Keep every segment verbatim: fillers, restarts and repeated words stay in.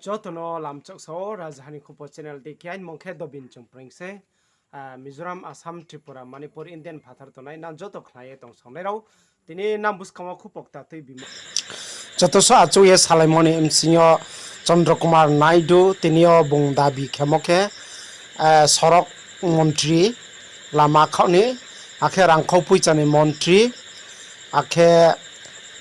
Joto no lamchok sao, Rajaha ni Khupo channel dei khe aini mung khe Dobin Chongpreng se. Mizoram, Assam, Tripura, Manipur, Indian phathar tongnai nang joto khna ye tong songnai rao, tini nang buskang wo khupo kta tuibimo. Joto so achouh ye salaimo ni bsing yo Chandra Kumar Naidu, tini yo bung dabi khemo khe, sorok montri, lama khaoh ni, akhe rangkhau poicha ni montri, akhe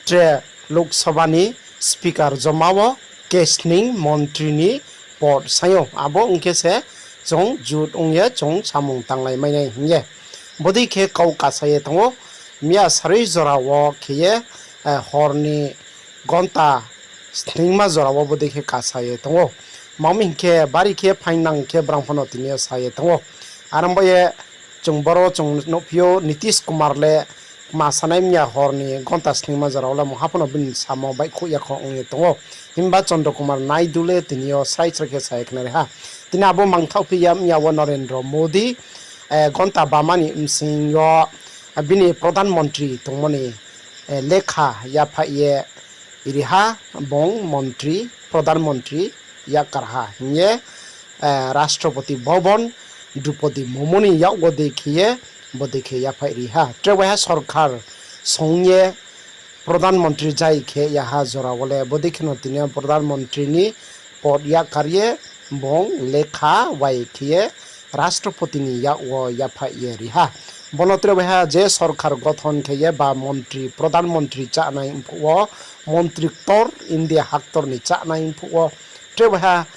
tre Lok Sabha ni speaker joma wo kesning montri ni pod saing ou. Abo ong khe se chung jut ong ye chung samung tanglai mai nai hing ye. Bodei khe kau kasa ye tong ou. Miya sarui jora wo khe ye, hor ni gonta sningma jora wo bodei khe kasa ye tong ou. Mami hing khe bari khe phainang khe brang pho no tini yo sa ye tong ou. Are ong bo ye chung boro chung nuhphi ou Nitish Kumar le kma sanai miya hor ni gonta sningma jora wo le mungha pho no bini samo baihkhouh ya kho ong ye tong ou. Himba Chandra Kumar Naidu le tini yo srai srai khe sa ye khnari ha. Tini abo mangthaoh phi ya miya wo Narendra Modi, gonta bama ni bsing yo bini Pradhan Montri tongmo ni lekha yaphaih ye ri ha, bung montri, Pradhan Montri yakkar ha hing ye, Rashtrapati Bhavan, Droupadi Murmu ni yak wo dei khe ye, bodei khe yaphaih ri ha. Tre waiha sorkar song ye Pradhan Montri jai khe yaha jora wo le bodei khe no tini yo Pradhan Montri ni pod yakkar ye bung lekha wai khe ye Rashtrapati ni yak wo yaphaih ye ri ha. Bono tre waiha je sorkar gothon khe ye ba montri, Pradhan Montri chánai mphuh wo, montri ktor, India haktor ni chánai mphuh wo, tre waiha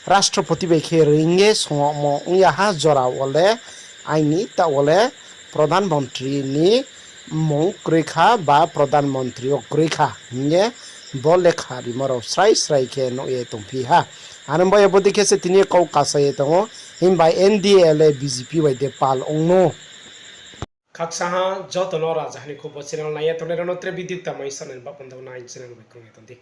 Rashtrapati bai khe reing ye songmo ong yaha jora wo le aini taoh wo le Pradhan Montri ni mmung kroi kha ba Pradhan Montri wo kroi kha hing ye bo lekha rimo rao srai srai khe nuh ye tongphi ha. Are ong bo ye bodei khe se tini kau kasa ye tong ou, himba N D A le B J P bai de pal ong no. Khaksa ha joto no Rajaha ni Khupo channel nai ye tongnai rao no tre video kta mai sanai ba panda nai channel bai krung ye tong di.